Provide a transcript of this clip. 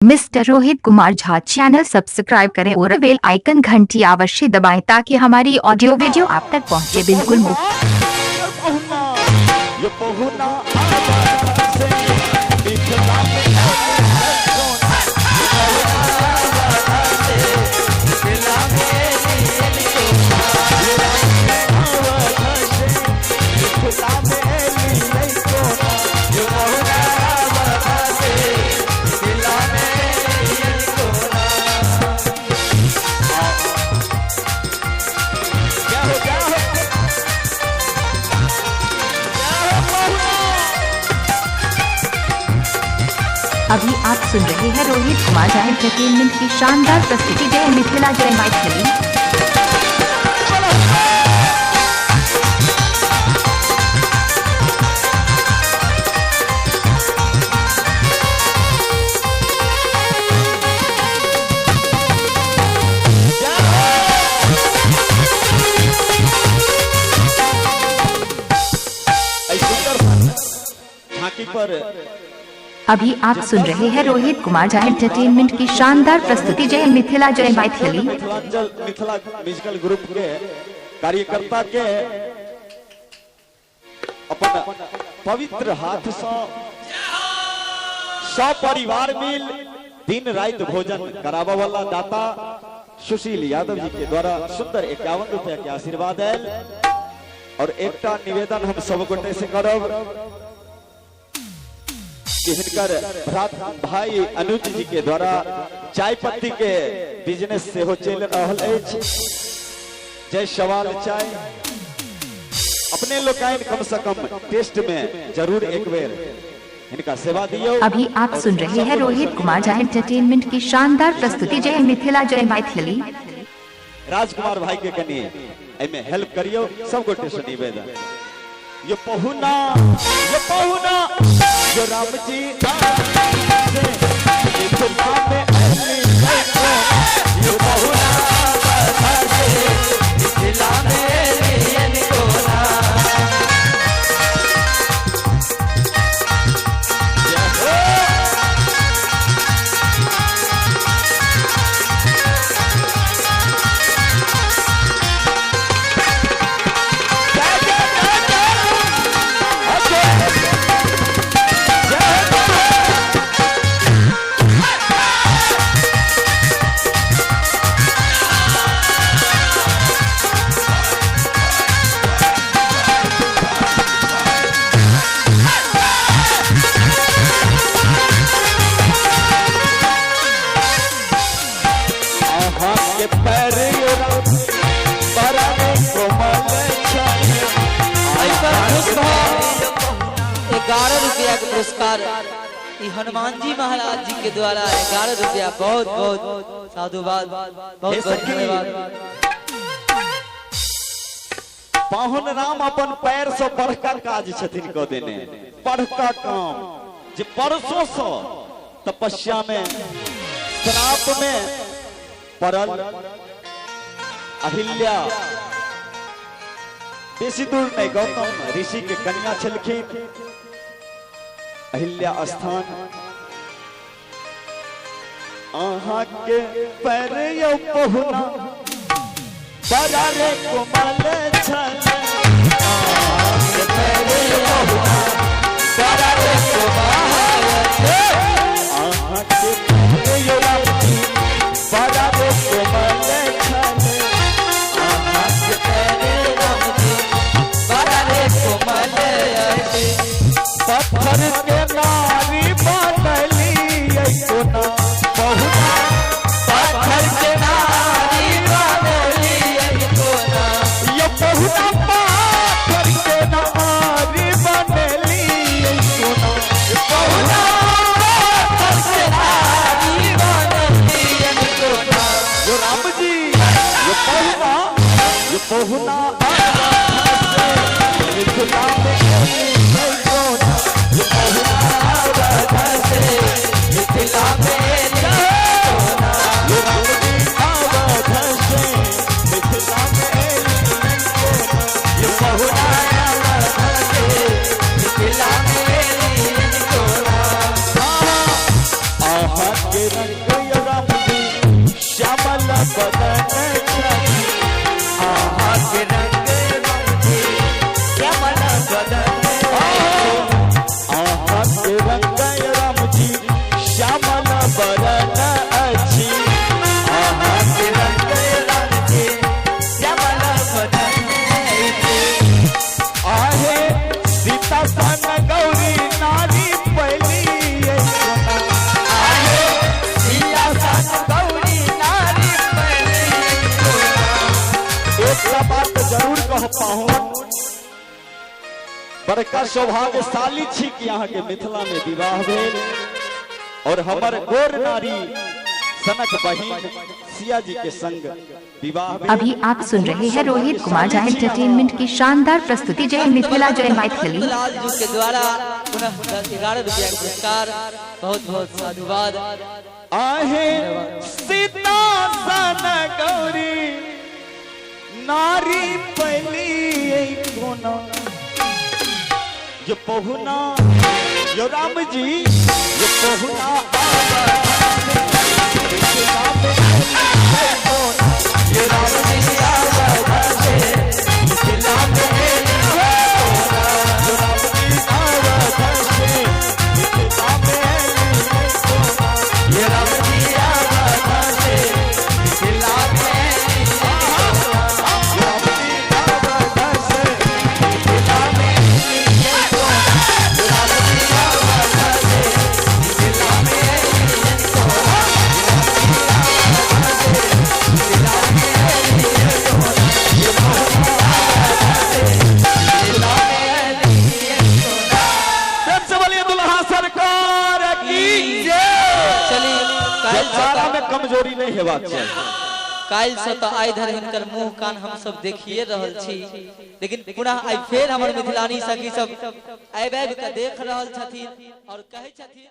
Mister Rohit Kumar Jha channel subscribe करें और बेल icon घंटी अवश्य दबाएं ताकि हमारी ऑडियो वीडियो आप तक पहुंचे बिल्कुल मुफ्त। ये पहुना से मिथिला में क्या हो, क्या हो? अभी आप सुन रहे हैं रोहित कुमार झा एंटरटेनमेंट की शानदार प्रस्तुति। जय मिथिला, जय मैथिली। एहि सुंदर झांकी पर अभी आप सुन रहे हैं रोहित कुमार झा एंटरटेनमेंट की शानदार प्रस्तुति। जय मिथिला, जय मैथिली। मिथिलांचल मिथिला म्यूजिकल ग्रुप के कार्यकर्ता के अपन पवित्र हाथ से सपरिवार मिल दिन रात भोजन करावा वाला दाता सुशील यादव जी के द्वारा सुंदर 51 रुपया के आशीर्वाद आयल। और एकटा निवेदन हम सब गोटे से करब कि हिनकर भ्रात भाई अनुज जी के द्वारा चाय पत्ती के बिजनेस सेहो चलि रहल अछि। जय सवाल चाय अपने लोकाइन कम से कम टेस्ट में जरूर एक बेर हिनका सेवा दियौ। अभी आप सुन रहे हैं रोहित कुमार झा एंटरटेनमेंट की शानदार प्रस्तुति। जय मिथिला, जय मैथिली। राजकुमार भाई के कनी एमे हेल्प करियो, सब गोटे से निवेदन। ये पहुना, ये पहुना, ये राम जी मिथिला में ये पहुना मिथिला में कोना। अहाँ के पैर बड़ा कोमल छाया। एहि पर खुश भऽ 11 रुपया के पुरस्कार ई हनुमान जी महाराज जी के द्वारा 11 रुपया। बहुत बहुत साधुवाद, बहुत हे बहुत सखी। धन्यवाद। पाहुन राम अपन पैर से बड़का काज छथिन कऽ देने, बड़का काम जे परसों से तपस्या में श्राप में पड़ल अहिल्या बेसी दूर नहीं गौतम ऋषि के कन्या छलखिन अहिल्या स्थान। अहाँ के पैर यौ पहुना बड़ा रे कोमल छल। अहाँ के पैर यौ पहुना बड़ा रे कोमल, अहाँ के पैर यौ रामजी बड़ा रे कोमल छल। अहाँ के पैर रामजी बड़ा रे कोमल अछि। पत्थर के नारी बनली कोना पहुना, पत्थर के नारी बनली कोना। यो पहुना पत्थर के नारी बनली कोना। रंग राम जी श्यामल बदन छवि। आहा के रंग राम जी श्यामल बदन। आहा के रंग राम जी श्यामल बदन अछि। आहा के रंग राम जी श्यामल बदन। आहे सीता सन गौरी नारी पहली। आहे सिया सन गौरी नारी पहली। एक बात जरूर कह पाऊं, बड़का सौभाग्यशाली छी कि अहाँ के मिथिला में विवाह भेल और हमर गोर नारी सनक बहिन सिया जी के संग विवाह भेल। अभी आप सुन रहे हैं रोहित कुमार झा एंटरटेनमेंट की शानदार प्रस्तुति। जय मिथिला, जय मैथिली। लाल जी के द्वारा पुनः 11 रुपया का पुरस्कार, बहुत बहुत साधुवाद। आहे सीता सन गौरी नारी पहली कोनो ये पहुना यो राम जी ये पहुना ये राम जी मिथिला में ये राम जी मिथिला में। प्रेम से बोलिए दुल्हा सरकार की चली काल्हि से जयकारा तऽ में कमजोरी नहीं हेबाक चाही। काल्हि से तऽ आइ धरि हिनकर मुंह कान हम सब देखिए रहल छी, लेकिन पुनः आइ फेर हमर मिथिलानी सखी सब आबि आबि के देख रहल छथिन और कहै छथिन।